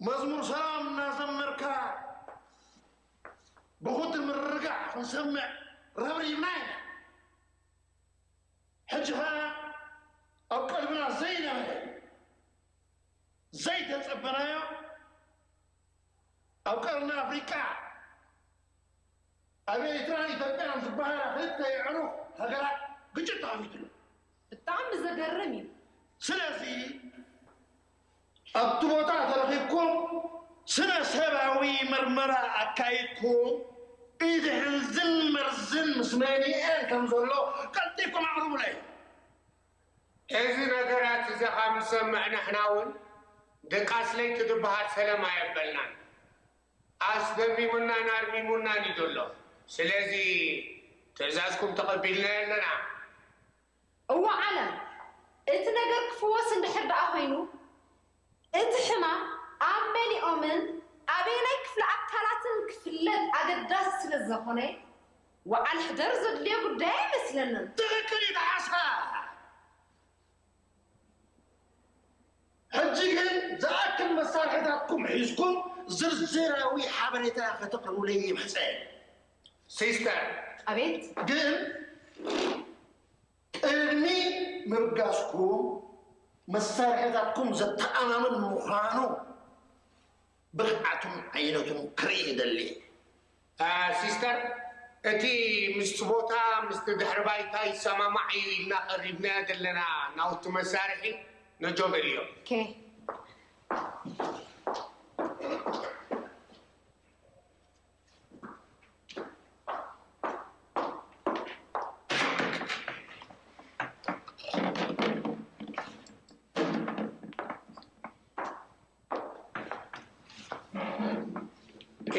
መዝሙር ሰላም እናዘመርካ ብኹቲ ምርግጋዕ ክንሰምዕ ረብሪብና ኢና። ሕጂ ኸኣ ኣብ ቀልብና ዘይነበረ ዘይተጸበናዮ ኣብ ቀርኒ ኣፍሪቃ ኣብ ኤርትራን ኢትዮጵያን ዝበሃላ ክልተ የዕሩኽ ሃገራት ግጭት ተኸፊትሉ። ብጣዕሚ ዘገርም እዩ። ስለዚ ኣብቲ ቦታ ተረኺብኩም ስነ ሰባዊ መርመራ ኣካይድኩም እቲ ሕንዝን መርዝን ምስ መኒኤን ከም ዘሎ ቀልጢፍኩም ኣቕርቡለይ። እዚ ነገራት እዚ ካብ ንሰምዕ ንሕና እውን ድቃስ ለይቲ ዝበሃል ሰላም ኣየበልናን። ኣስደሚሙናን ኣርሚሙናን እዩ ዘሎ። ስለዚ ትእዛዝኩም ተቐቢልናዮ ኣለና። እወ ዓለም፣ እቲ ነገር ክፍወስ እንድሕር ደኣ ኮይኑ፣ እቲ ሕማም ኣብ መሊኦምን ኣበየናይ ክፍሊ ኣካላትን ክፍለጥ ኣገዳሲ ስለ ዘኾነ፣ ወዓል ሕደር ዘድልዮ ጉዳይ ኣይመስለንን። ትኽክል ኢኻ ሓሳ። ሕጂ ግን ዝኣክል መሳርሕታትኩም ሒዝኩም ዝርዝራዊ ሓበሬታ ከተቕርቡለይ ይምሕጸን። ሲስተር፣ ኣቤት። ግን ቅድሚ ምብጋስኩም መሳርሕታትኩም ዘተኣማምን ምዃኑ ብቕዓቱን ዓይነቱን ክርኢ ይደሊ። ሲስተር፣ እቲ ምስቲ ቦታ ምስቲ ድሕሪ ባይታ ይሰማማዕ እዩ ኢልና ቀሪብናዮ ዘለና ናውቲ መሳርሒ ነጆ በልዮ። ኦኬ።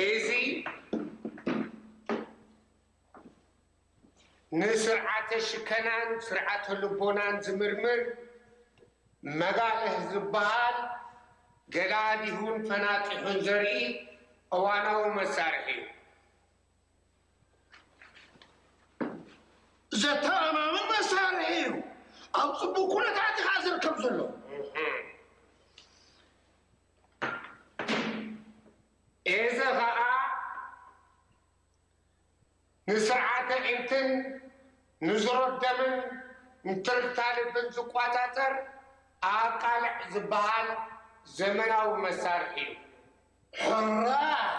እዚ ንስርዓተ ሽከናን ስርዓተ ልቦናን ዝምርምር መጋልህ ዝበሃል ገላሊሁን ፈናጢሑን ዘርኢ እዋናዊ መሳርሒ እዩ። ዘተኣማምን መሳርሒ እዩ። ኣብ ጽቡቕ ኩነታት ኢኻ ዝርከብ ዘሎ። እዚ ኸኣ ንስርዓተ ዒንትን ንዝሮት ደምን ንትርታ ልብን ዝቆጻጸር ኣቃልዕ ዝበሃል ዘመናዊ መሳርሒ እዩ። ሕራይ!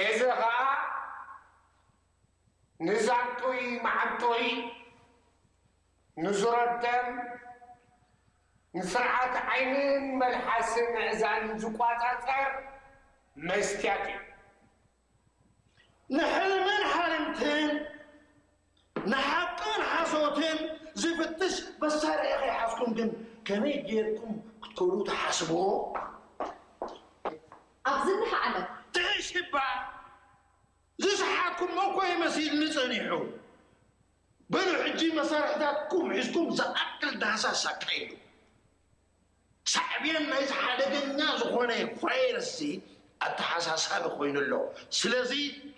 እዚ ኸኣ ንዛንጡይ መዓንጡይ፣ ንዙረት ደም፣ ንስርዓት ዓይንን መልሓስን ኣእዛንን ዝቆጻጸር መስትያት እዩ። ንሕልምን ሓልምትን ንሓቅን ሓሶትን ዝፍትሽ መሳርሒ ከይሓዝኩም ግን ከመይ ጌርኩም ክትከዱ ትሓስቡ? ኣብዚ እንድሕዓለ ትሕሽ እባ ዝሰሓትኩሞ እኮ እዩ መሲልኒ ጸኒሑ። በሉ ሕጂ መሳርሕታትኩም ሒዝኩም ዝኣክል ዳህሳስ ኣካይዱ። ሳዕቤን ናይዚ ሓደገኛ ዝኾነ ቫይረስዚ ኣተሓሳሳቢ ኮይኑ ኣሎ። ስለዚ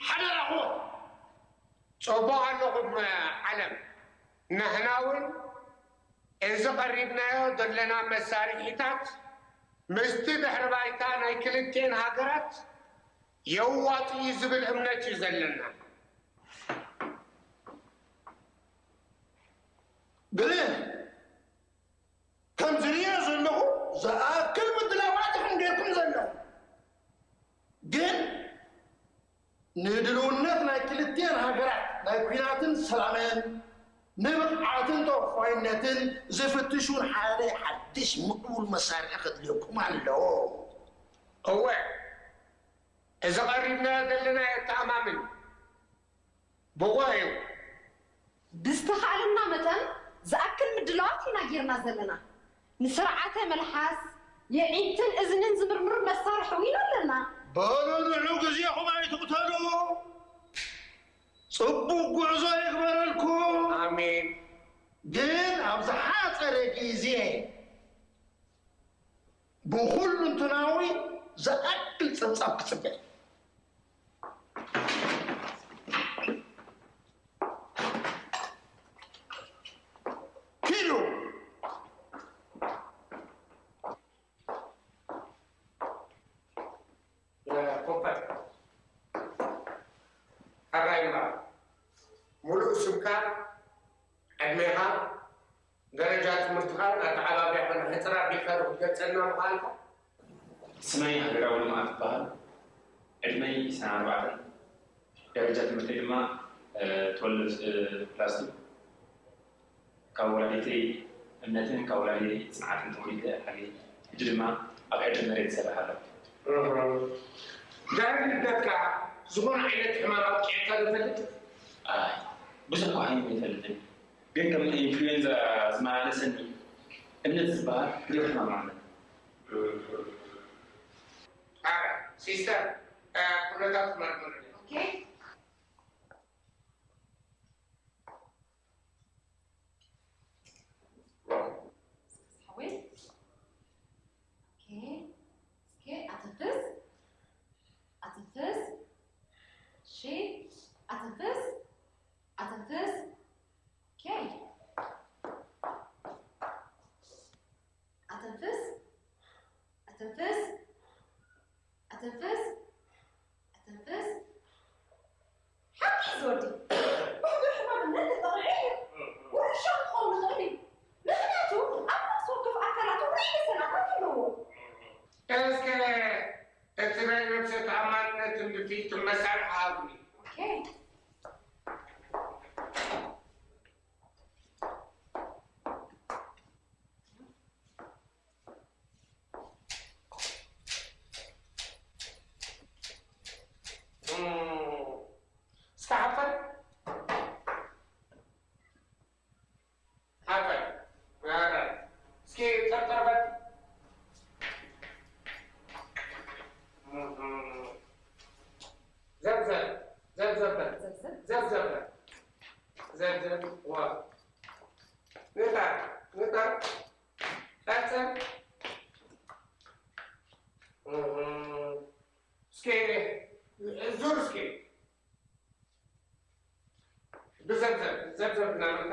ሓደራኹም። ጽቡቕ ኣለኹም ዓለም። ንሕና እውን እዚ ቀሪብናዮ ዘለና መሳርሒታት ምስቲ ድሕሪ ባይታ ናይ ክልቲኤን ሃገራት የዋጡ እዩ ዝብል እምነት እዩ ዘለና። ብልህ ከም ዝርእዮ ዘለኹ ዝኣክል ምድላዋት ኢኹም ጌርኩም ዘለኹም። ግን ንድልውነት ናይ ክልቲኤን ሃገራት ናይ ኲናትን ሰላምን ንብቕዓትን ተወፋይነትን ዝፍትሹን ሓደ ሓድሽ ምዕቡል መሳርሒ ከድልየኩም ኣለዎ። እወ፣ እዚ ቀሪብናዮ ዘለና የተኣማምን ብቑዕ እዩ። ብዝተኻእለና መጠን ዝኣክል ምድላዋት ኢና ጌርና ዘለና። ንስርዓተ መልሓስ፣ የዒንትን እዝንን ዝምርምር መሳርሒ እውን ኣለና። በሉ ንዑ ግዜኹም ኣይትቕተሉ። ጽቡቕ ጉዕዞ ይግበረልኩም። ኣሜን። ግን ኣብ ዝሓጸረ ግዜ ብኹሉንትናዊ ዝኣክል ጸብጻብ ክጽበ። ኪዱ ትምህርትኻን ኣተዓባብያ ኮነ ሕጽር ኣቢልካ ዶ ክትገልጸልና ምኽኣልካ? ስመይ ሃገራዊ ልምዓት ይበሃል። ዕድመይ ዕስራን ኣርባዕተን፣ ደረጃ ትምህርተይ ድማ ትወልድ ፕላስ ቱ። ካብ ወላዲተይ እምነትን ካብ ወላዲተይ ጽንዓትን ተወሊደ ዓብየ። ሕጂ ድማ ኣብ ሕድሪ መሬት ይሰርሕ ኣለኹ። ድሕሪ ልደትካ ዝኾነ ዓይነት ሕማም ኣጥቂዕካ ዶ ይፈልጥ? ኣይ፣ ብዙሕ እኳ ሕማም ኣይፈልጥን፣ ግን ከም ኢንፍሉዌንዛ ዝመላለሰኒ እምነት ዝበሃል ብዙሕ ሕማም ኣሎ። ኣረ ሲስተር፣ ኩነታት መርምር። Okay. ሓወይ። Okay. እስኪ ኣተንፍስ። ኣተንፍስ። እሺ። ኣተንፍስ። ኣተንፍስ። Okay. ኣተንፍስ። ኣተንፍስ። ኣተንፍስ። ኣተንፍስ። ሓቂ እዩ ዝወዲ። ብሕዱር ሕማም እምነት ተጠቒዑ እዩ። ውርሻ ክኸውን ይኽእል እዩ። ምኽንያቱ ኣብ ነፍሲ ወከፍ ኣካላቱ ውዑይ መሰናኽላት ኣለዎ። እስከ እቲ ናይ ነብሰ ተኣማንነትን ድፍኢትን መሳርሒ ሃብኒ። Okay. እስከ ሓፈር ሓፈር ሓፈር እስኪ ጠርጠር በል። ዘብዘብ ዘብዘብ በል። ዘብዘብ። ዘብዘብ በል። ዘብዘብ ዋ ንጣር ንጣር ቀጽል። እስኪ ዙር እስኪ ብዘብዘብ ዘብዘብ እናበልካ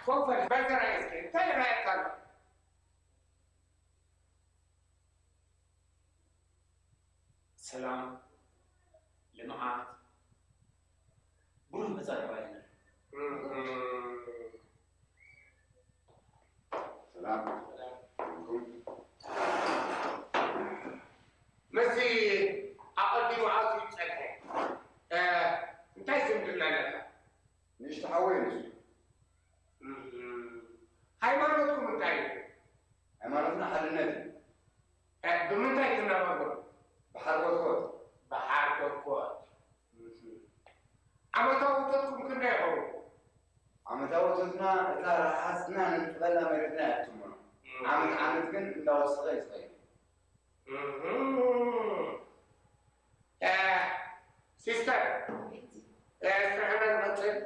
ኮፈ በዘራይ እስኪ እንታይ ይረኣየካ ኣሎ? ሰላም፣ ልምዓት፣ ብሩህ መጻኢ ራእይና። ሰላም። ምስዚ ኣቐዲሙ ኣትዩ ዝጸንሐ እንታይ ዝምድና ኣለካ? ንእሽቶ ሓወይ ንሱ። ሃይማኖትኩም እንታይ እዩ? ሃይማኖትና ሓድነት እዩ። ብምንታይ ትናበሩ? ብሓርኮትኮት። ብሓርኮትኮት። ዓመታዊ ውተትኩም ክንደይ ይኸውን? ዓመታዊ ውተትና እታ ረሓፅና ንንጥበላ መሬትና እያ ትትምኖ። ዓመት ዓመት ግን እንዳወሰኸ እዩ ዝኸይድ። ሲስተር፣ ስራሕና ንቐፅል።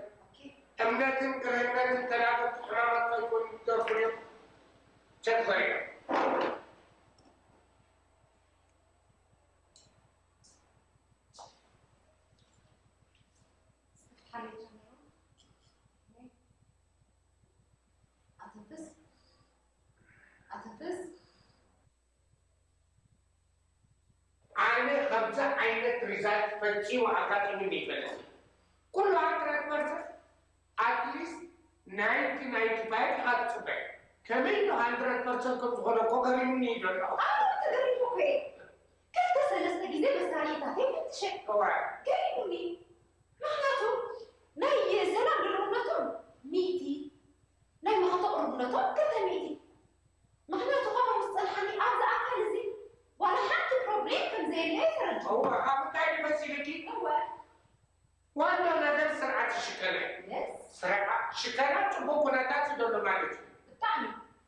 እምነትን ቅርህነትን ተላቐብቲ ሕማማት ከይኮኑ ዝደርፉ እዮም። ቸክ በሉ። ኣተንፍስ። ኣተንፍስ። ኣነ ከምዚ ዓይነት ሪዛልት ፈጺሙ ኣጋጢሙኒ ይፈልጥ። ኩሉ ሃንድረድ ፐርሰንት ኣትሊስት ናይንቲ ናይንቲ ፋይቭ ኢኻ ትጽበ። ከመይ ኢሉ ሃንድረድ ፐርሰንት ከም ዝኾነ እኮ ገሪሙኒ እዩ ዘሎ። ኣነ እውን ተገሪሙ እኮ እየ። ክልተ ሰለስተ ግዜ መሳርሒታተይ ፈትሸ። እዋ። ገሪሙኒ። ምኽንያቱ ናይ ሰላም ድርብነቶም ሚእቲ፣ ናይ መኸተ ቅርብነቶም ክልተ ሚእቲ። ምኽንያቱ ከምኡ ምስ ጸንሓኒ ኣብዚ ኣካል እዚ ዋላ ሓንቲ ፕሮብሌም ከም ዘየለ እየ ተረዲኡ። እዋ፣ ካብ እንታይ ንመሲልኪ? እወ። ዋና ነገር ስርዓት ሽከና እዩ። የስ። ስርዓት ሽከና ጽቡቅ ኩነታት እዩ ዘሎ ማለት እዩ። ብጣዕሚ።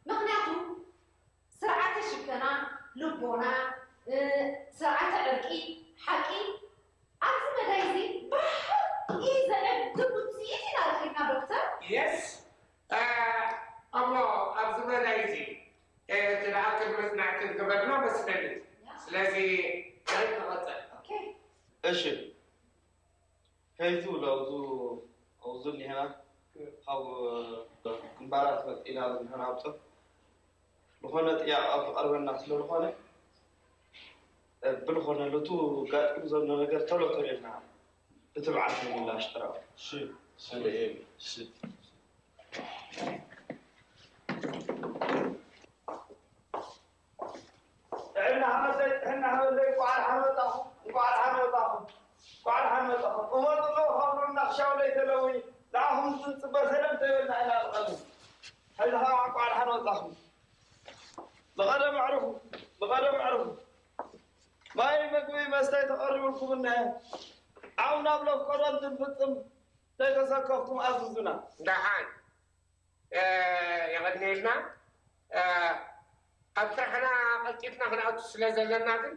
ምኽንያቱ ስርዓተ ሽከና፣ ልቦና፣ እ፣ ስርዓተ ዕርቂ፣ ሓቂ ኣብዚ መዳይ እዚ ብሓቂ ዘዕግብ ውጽኢት ኢና ረኺብና ዶክተር። የስ፣ እ፣ እሞ ኣብዚ መዳይ እዚ፣ እ፣ እቲ ደኣ ቅድሚ ጽናዕቲ ዝገበርና መስለኒ። ስለዚ፣ ዳዊት ንቐጽል። ኦኬ። እሺ፣ ሄይ ዝብል ኣብዙ ኣብዙ እኒሀና ካብ ግንባራት መፂና ዝንሕና ኣብፀ ዝኾነ ጥያቄ ዝቐርበና ስለ ዝኾነ ብልኾነ ልቱ ጋጢም ዘሎ ነገር ተሎ ተሪልና ብትብዓት ንምላሽ ጥራው። እሺ፣ ሰለየኒ። እሺ። ጥዕና ሃበለይ፣ ጥዕና ሃበለይ፣ እንኳዕ ደሓን መጻኹም፣ እንኳዕ ደሓን መጻኹም፣ እንኳዕ ደሓን መጻኹም። እሞ ጽቡቕ ኸብሩ እናኽሻው ለይተለዊ፣ ንዓኹም ዝጽበ ሰለምታ ይበልና ኢና ብቐደም። ሕዚ ኸዓ እንኳዕ ደሓን መጻኹም። ብቐደም ኣዕርፉ፣ ብቐደም ኣዕርፉ። ማይ፣ ምግቢ፣ መስተ ተቐሪቡልኩም እነሀ። ዓው ናብ ለፍቀዶ እንትንፍጽም፣ ተይተሰከፍኩም ኣዝዙና። ደሓን፣ እ፣ የቐንየልና። እ፣ ኣብ ስራሕና ቀልጢፍና ክንኣቱ ስለ ዘለና ግን፣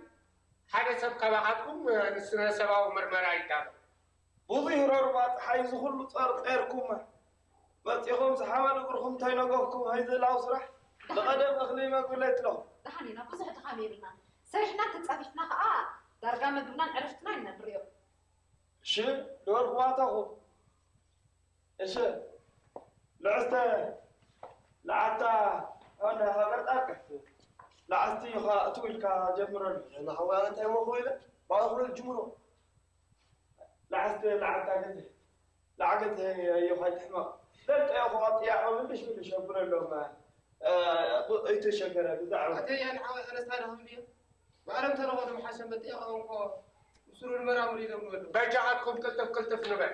ሓደ ሰብ ካባኻትኩም፣ እ፣ ንስነ ሰባዊ ምርመራ ይዳሎ። ብዙሕ ሮርባ ጸሓይ፣ እዚ ኩሉ ጸር ጸርኩም መጺኹም፣ ሰሓባ እግርኹም እንተይነገፍኩም፣ ሀይዚ ላው ስራሕ ብቐደም እኽሊ መግቢ ለይትለኹም። ደሓን ኢና፣ ብዙሕ ድኻም የብልናን። ሰሪሕና ተጻፊፍና ከኣ ዳርጋ መግብናን ዕረፍትና ኢና ንርእዮ። እሺ፣ ዶር ክዋታኹም። እሺ፣ ልዕስተ ለዓታ፣ ኣነ ሃገር ጣርቀት ለዓስቲ ኢኻ እትው ኢልካ ጀምረሉ። ንሓዋረ እንታይ ሞ ክብል ባኹረ ጅምሮ። ለዓስተ ለዓታ ገዘ፣ ለዓገዘ፣ ኣዮኻ ይትሕመቕ። ደቀ ኢኹ ጥያቐ ምልሽ ምልሽ ኣብረሎም። እ፣ ብ-፣ ኣይተሸገረ ብዛዕባ ኣተይ ያን ሓወይ፣ ኣነስ ታሪኽ እንድዮ። ብዓለም ተረኸ ዶ መሓሸ መጥያቐ እንኮ ምስሩ ንመራምር ይደብሩ ኣለዉ። በጃኻትኩም ቅልጥፍ ቅልጥፍ ንበል።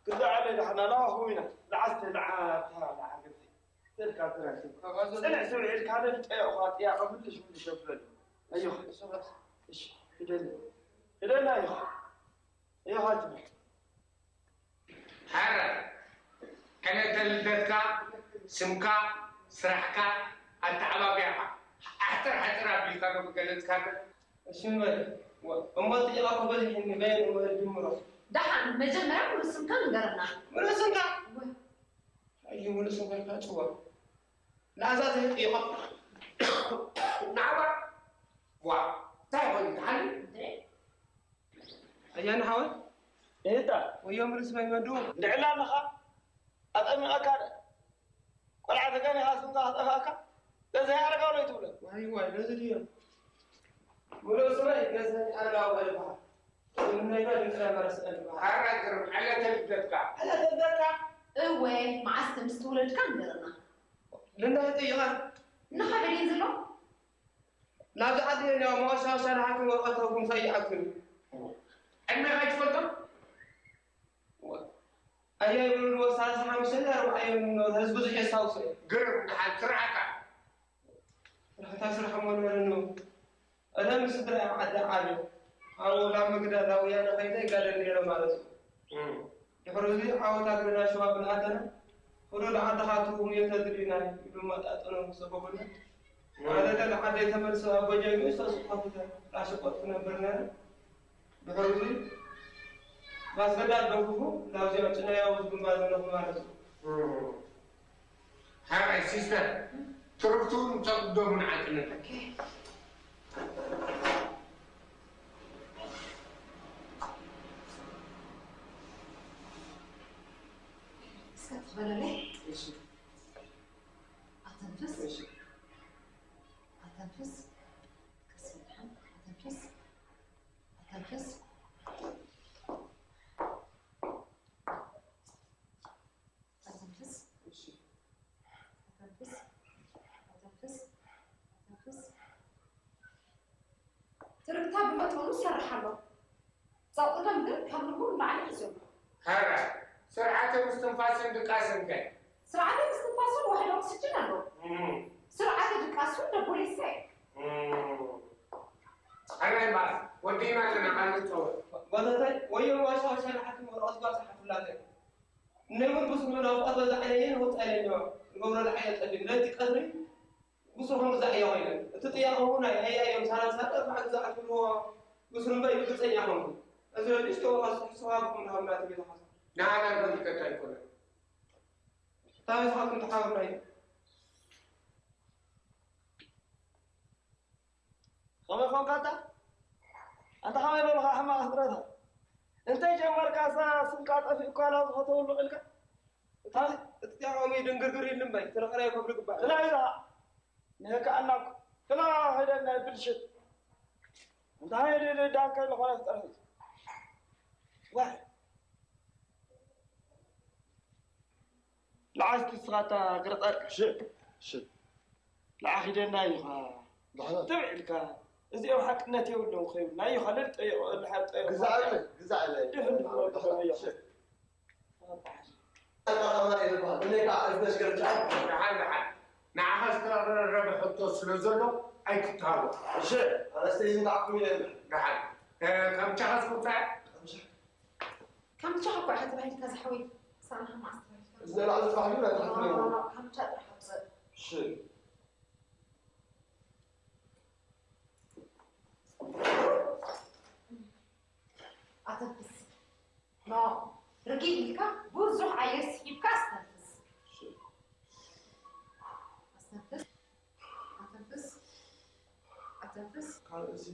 ግዛዕ ኣለ ዳሕና ናባኹም ኢና። ለዓስተ ለዓታ ለዓገዘ። ተልካ ትራሲ። ካባዞ ጽንዕ ስምዒ ኢልካ ነፍጠ እኳ ጥያቐ ምልሽ ምልሽ የብለሉ። ኣዮኻ። እሺ፣ ሂደል። ሂደል ኣዮኻ። ኣዮኻ ትብል። ሓረ፣ ዕለተ ልደትካ፣ ስምካ፣ ስራሕካ፣ ኣተዓባብያኻ፣ ኣሕፅር ሓፅር ኣቢልካ ዶ ምገለፅካና? እሺ፣ ንበል። ወ-፣ እሞ ጥያቐ እኮ በዚሕኒ፣ በየን እሞ ጅምሮ? ደሓን፣ መጀመርያ ሙሉእ ስምካ ንገረና። ሙሉእ ስምካ? ወ- ኣዩ፣ ሙሉእ ስምካ ኢልካ ጽዋ። ንኣዛ ዘይጥይቐ። ንዓባ? ዋ፣ እንታይ ኮይኑ ደሓን? እንዴ? ኣያና ሓወይ? እታ። ወዮ ምልስ ማይ መዱ። እንድዕላ ኣለኻ? ኣጠሚቐካ ደ? ቆልዓ ተጋኒኻ ስምካ ክጠፍኣካ? ገዛይ ኣረጋዊ ዶ ይትብሎ? ዋይ፣ ዋይ፣ ነዚ ድዮ? ሙሉእ ስመይ ገዛይ ኣረጋዊ ይበሃል። ዝምነይና ድምፂ መረስአን ይበሃል። ኣራ ግርም፣ ዕለተ ልደትካ። ዕለተ ልደትካ? እወ፣ መዓስ ከም ዝተወለድካ ንገረና። ልንዳይ ጠይቓ? ንኻ በሊን ዘሎ? ናብዚ ዓዲ እኒኦ መወሻወሻ ንሓኪም ወረቐት ተረጉም ከይኣክል። ዕድሜኻ ኣይትፈልጦ? ኣያ ይብሉ፣ ሰላሳ ሓሙሽተ ኣርባዓ እዮም፣ ህዝቢ ብዙሕ የስታውሶ እዩ። ግርም፣ ደሓን ስራሕካ? ስራሕታ ስራሕ እሞ ንበለኒ። እነ ምስ ስድራ ኣብ ዓዲ ዓብየ። ኣብኡ ናብ ምግዳል፣ ናብ ወያነ ከይደ ይጋደል ነይረ ማለት እዩ። እም። ድሕሪ እዚ ዓወት ኣግርና ሸዋ ብልኣተና፣ "ኹዱ ንዓድኻ ትህቡ እዮ ተድልዩና" ኢሉ መጣጥኖም ሰበቡና። እም። ኣነ ከ ንዓደይ ተመልሰ ኣብ ጎጃም እዩ ዝተስቆጥኩ፣ ላሸቆጥ ክነብር ነይረ። ድሕሪ እዚ ባስገዳድ ደንፍፉ ናብዚኦም ጭነያዊ ዝግንባር ዘለኹ ማለት እዩ። እም። ሓራይ ሲስተር፣ ትርፍቱ ንጸጉዶ ምን ዓቅንና። ኦኬ። እስከ ትበለለይ። እሺ። ኣተንፍስ። እሺ። ኣተንፍስ። ቀስ ኢልካ ኣተንፍስ። ኣተንፍስ። ኣተንፍስ። እሺ። ኣተንፍስ። ኣተንፍስ። ኣተንፍስ። ትርግታ ብመጠኑ ይሰርሕ ኣሎ። ጸቕጢ ደም ግን ካብ ንቡር ንላዕሊ ሒዙ ኣሎ። ሕራይ፣ ስርዓተ ምስትንፋስን ድቃስን ከ? ስርዓተ ምስትንፋሱ ውሑድ ኦክስጅን ኣሎ። እም። ስርዓተ ድቃሱ ደቦሊሳ እዩ። እም። ሕራይ እምበኣር፣ ወዲእና ኣለና፣ ካልእ ንጸወት። ጓዛታይ፣ ወዮ ዋሻ ዋሻ ንሓኪም ወረቐት ጓል ጸሓፉላተይ። ንቡር ብስሩ ናፍቖት በዛ ዓይነየ ንወጻ ኢለኒዋ። ንገብሮ ለዓየ ጠቢብ፣ ለይቲ ቀትሪ ብስሩ ከም ብዛ እያ ኮይነ። እቲ ጥያቐ እውን ናይ ኣያ እዮም ሳላሳ ኣርባዓ ግዛዕ ትብልዎ ብስሩ እምበር ግልጸኛ ኾንኩ። እዚ ንእሽቶ ወቐስ ሕስዋ ብኹም ንሃብና ትብል ሓሳብ። ንዓና ዝምልከት ኣይኮነን። ታበይ ዝሓኩም ተሓባብራይ። ከመይ ኾንካ ኣንታ? ኣንታ ከመይ በልኻ ሕማቕ ፍጥረታ? እንተ ጀመርካሳ ስምካ ጠፊኡካ ናብ ዝፈተውሉ ኢልካ? እቲ እቲ ጥያቐኦም እዩ ድንግርግር ኢሉ እምበይ፣ እቲ ረኸናዮ ከብዱ ግባእ። ክላ ኢኻ ንህካ ኣናኩ። ክላ ሄደ ናይ ብልሽት። እንታይ ኢሉ ኢሉ ዳንከ ዝኾነ ፍጥረት እዩ። ዋይ። መዓስ ንስኻ እታ ገረጻ? ሽእ፣ ሽእ። ንዓ ኺደና ኢኻ። ንሕና ትብዕ ኢልካ። እዚኦም ሓቅነት የብሎም ከይብሉ። ናይ ኢኻ ልል ጠይቆ፣ ልሓር ጠይቆ። ግዛእለ፣ ግዛእለ። ድሕን ድሕን ድሕን ድሕን ኢኻ። ሽእ። ኣታ ኸማን እየ ዝበሃል። ብነይ ከዓ እዝነሽ ገርጃ። ደሓን፣ ደሓን። ንዓኻ ዝተረረበ ሕቶ ስለ ዘሎ ኣይትተሃቦ። እሺ፣ ኣነስተይ ዝንታዕኩም ኢለ። ደሓን። እ፣ ከም ቻኻስ እንታይ? ከም ቻ-፣ ከም ቻኻ እኮ ኢኻ ተባሂልካ ዝሓወይ። ሳእንኻ መዓስ ተባሂልካ? እዚ ናይ ላዕሊ ዝባህሉ ናይ ታሕቲ ነው። ከም ቻ ጥራሕ ኣውፅእ። እሺ። ኣተንፍስ። ኖ፣ ርግእ ኢልካ ብዙሕ ኣየር ስሒብካ ኣስተንፍስ። ኣስተንፍስ። ኣተንፍስ። ኣተንፍስ። ካልእ እዚ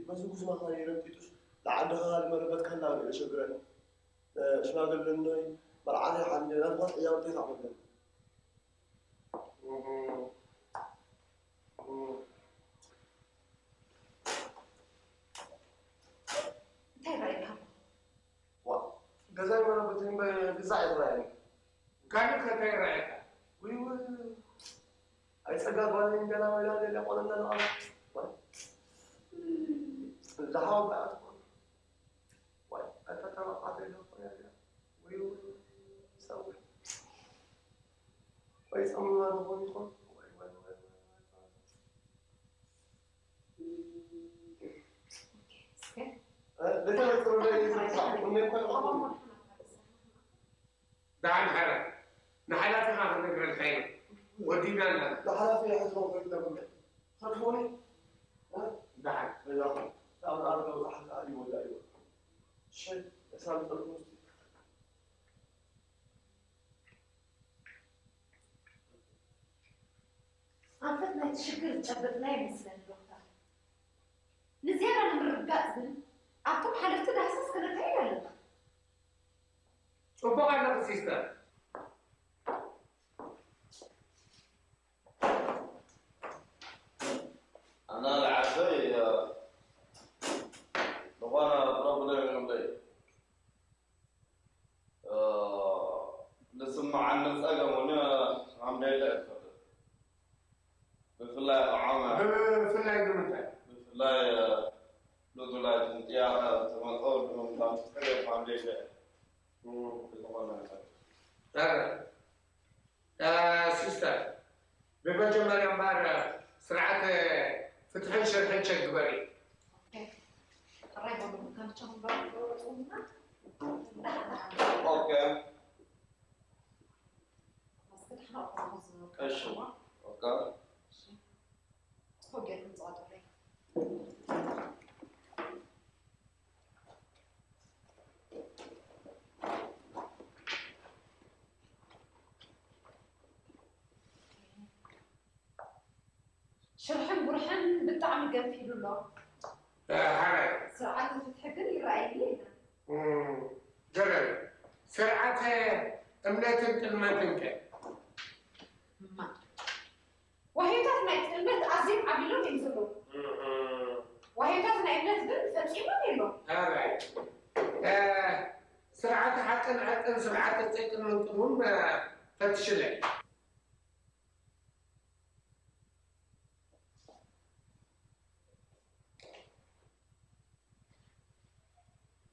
በዚ ጉዝማኻ ይረግጢጡስ ንዓዲ ኸኻሊ መረበትካ እንዳበለ የሸግረኒ። ሽማግለ እንዶይ መርዓተይ ሓሚለ ናትኻ ሕያው እንታይ ታዕመለን? እንታይ ረኣይካ? ዋ፣ ገዛይ መረበተይ እምበር ግዛዕ ኣይተራእየኒ። ካልእ ከ እንታይ ረኣይካ? ውይ፣ ውይ፣ ኣይጸጋ ጓለይ እንጀራ በላ ደልያ ቆለና ኣለዋ። ዋይ፣ ዝሓወ ባያት እኮ። ዋይ፣ ኣታ ተባዕታይ ዶ እኮ ነርያ? ውይ፣ ውይ፣ ሰው። ወይ ጸምዋ ዝኾን ይኾን? ወይ፣ ወይ፣ ወይ፣ ወይ፣ ወይ፣ ወይ። እስከ። እ፣ ደተመጥሩ ለይ ዝርሳ፣ እነ እኮ ይቐሙ። ደሓን ሓራ፣ ንሓላፊኻ ክንነግረልካ ኢና። ወዲና ኣለና። ንሓላፊ ይሕዝዎ ኮይንና ብሎ። ፈትሑኒ? እ? ደሓን። በጃኹም። ኣብ ኣርጋ ውፅሓት ከኣ ይወዳ እዩ። ሽት፣ እሳብ ጠርሙስ። ኣንፈት ናይቲ ሽግር ዝጨበጥና ይመስለኒ ዶክተር። ንዝያዳ ንምርግጋጽ ግን ኣብቶም ሓለፍቲ ዳህሳስ ከነካይድ ኣለና። ጽቡቕ ኣለኺ ሲስተር። ኣነ ንዓሰይ ዝኾነ ፕሮብሌም የብለይ። እ፣ ዝስምዓኒ ጸገም እውን ሃምደይለ ኣይፈልጥ። ብፍላይ ኣብ ዓመ-፣ ብፍላይ ንምንታይ? ብፍላይ፣ እ፣ ብፍላይ ጥያቐ ተመልኦ ብምምታት ጸገም ሃምደይለ። እ፣ ብዝኾነ ይፈልጥ። እ፣ ሲስተር፣ ብመጀመርያ እምበኣር ስርዓተ ፍትሕን ሽርሕን ቸክ ግበሪ። ኦኬ። ሕራይ በሉ፣ ከም ቸክ ግበሩ፣ ወፁና። ኦኬ። እስኪ ደሕና ቁሙ፣ ዝነው እሺ። ኦኬ። እሺ። እስኮ ጌርኩም ጸዋጥረይ። ሽርሕን ጉርሕን ብጣዕሚ ገፊሉ ኣሎ። እ፣ ሓራይ። ስርዓተ ፍትሒ ግን ይረኣየኒ የለን። እም፣ ገረብ። ስርዓተ እምነትን ጥልመትን ከ? እማ። ዋህዮታት ናይ ጥልመት ኣዝዮም ዓቢሎም እዮም ዘለዉ። እም። ዋህዮታት ናይ እምነት ግን ፈጺሞም የለዉ። ሓራይ። እ፣ ስርዓተ ሓቅን ዕርቅን ስርዓተ ጽድቅን መንቅን እውን፣ እ፣ ፈትሽለይ።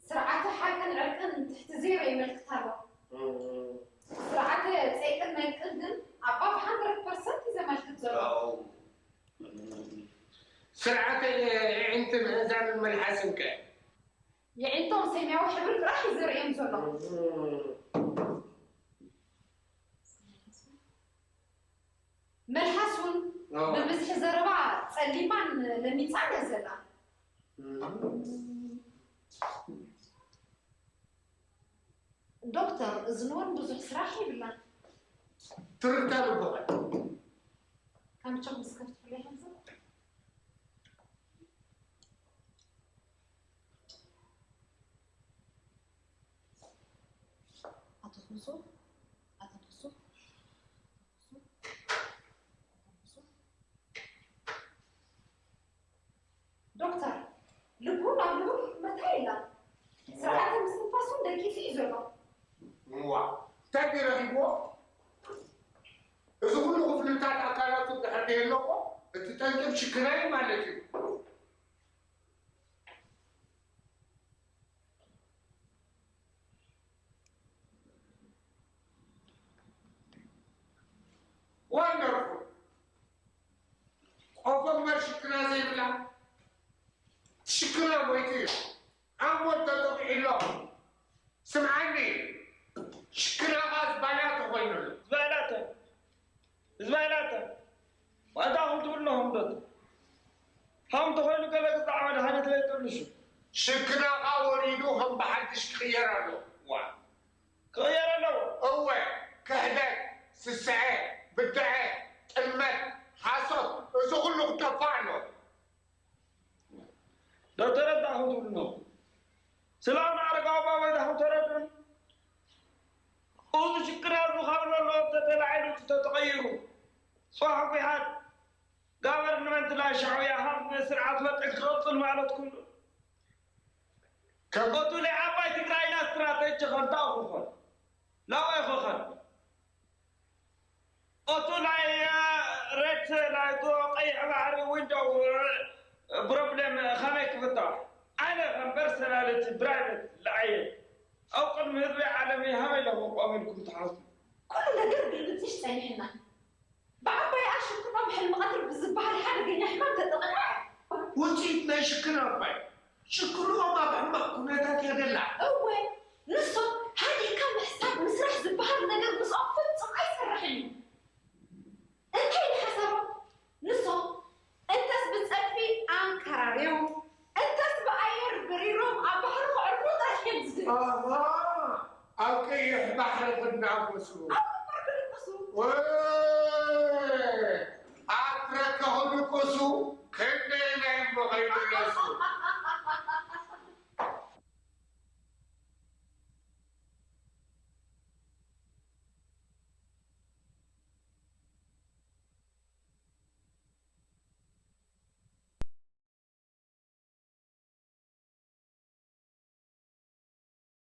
ስርዓተ ሓቅን ዕርቅን ትሕቲ ዜሮ የመልክት ኣሎ። እም። ስርዓተ ጸይቅን መንቅን ግን ኣባብ ሃንድረድ ፐርሰንት እዩ ዘመልክት ዘሎ። ኣው። ስርዓተ የዒንትን ኣእዛንን መልሓስን ከ? የዒንቶም ሰማያዊ ሕብሪ ጥራሕ እዩ ዘርእዮም ዘሎ። እም። መልሓስ እውን ኣዎ። ብብዝሒ ዘረባ ጸሊማን ለሚጻን እያ ዘላ። እም። ዶክተር፣ እዝኒ እውን ብዙሕ ስራሕ ይብላን። ትርታ ልቦ። ከም ቸኹ ምስ ከፍትፍለይ ሓንሳብ። ኣተኩሱ፣ ኣተኩሱ፣ ኣተኩሱ፣ ኣተኩሱ። ዶክተር፣ ልቡ ናብ ንቡር መታይ ኢላ። ስርዓተ ምስትንፋሱ ደቂሱ እዩ ዘሎ። እዋ፣ እንታይ ድዩ ረኺብዎ? ሽክናይ ማለት እዩ። ዋንደርፉል። ቆፎ እምበር ሽክና ዘይብላ። ሽክና ሞይቱ እዩ። ኣሞት ተጠቂዑ ኣሎ። ስምዓኒ፣ ሽክናኻ ዝባና ተኾይኑሉ። ዝባና ተ-፣ ዝባና ተ-፣ ዋንታ ኹም ትብሉ ኣለኹም ዶ? ሃም ተኾይኑ ገለ ግዛዕ መድሃኒት ለይጥርንሹ። ሽክናኻ ወሪዱ ከም ብሓድሽ ክቕየር ኣለዎ። ዋ። ክቕየር ኣለዎ። እወ፣ ክሕደት፣ ስስዐ፣ ብድዐ፣ ጥልመት፣ ሓሶት፣ እዚ ኩሉ ክጠፍእ ኣለዎ። ዶ ተረዳእኹም ትብሉ ኣለኹም? ስለ ኣቡነ ኣረጋዊ ኣቦይ ዳኹም ተረድኡኒ? እዚ ሽክና እዚ ካብ ዘሎ ተተላዒሉ ተተቐይሩ፣ ጽባሕ ጒሓት ጋቨርንመንት ናይ ሻዕብያ ሃም ስርዓት መጠን ክቕጽል ማለትኩም ዶ? ከም እቱ ናይ ዓባይ ትግራይና ስትራተጂ ከንታ ክኾን፣ ላዋይ ክኾን። እቱ ናይ፣ እ፣ ሬድ፣ ናይ እቱ ቀይሕ ባሕሪ ዊንዶው፣ እ፣ ፕሮብሌም ከመይ ክፍታሕ? ኣነ ከም ፐርሰናሊቲ ፕራይቬት ልዓየ ኣብ ቅድሚ ህዝቢ ዓለም ከመይ ኢለኹም ቆም ኢልኩም ትሓስቡ? ኩሉ ነገር ግልብጥሽ ጸኒሕና። ብዓባይ ኣሽክኖም ሕልሚ ቀትሪ ብዝበሃል ሓደገኛ ሕማም ተጠቒዓ። ውጽኢት ናይ ሽክና ኣባይ ሽክንኦም ኣብ ሕማቕ ኩነታት እያ ደላ። እወ፣ ንሶም ሃዲእካ ምሕሳብ ምስራሕ ዝበሃል ነገር ምስኦም ፍጹም ኣይሰርሕን እዩ። እንታይ እዩ ሓሳቦም? ንሶም እንተስ ብጸድፊ ኣንከራርዮም፣ እንተስ ብኣየር በሪሮም ኣብ ባሕሪ ክዕርፉ ጥራሕ እዮም ዝደልዩ። ኣሃ፣ ኣብ ቀይሕ ባሕሪ ክናፈሱ። ኣብ ግንባር ክድቅሱ። ወ-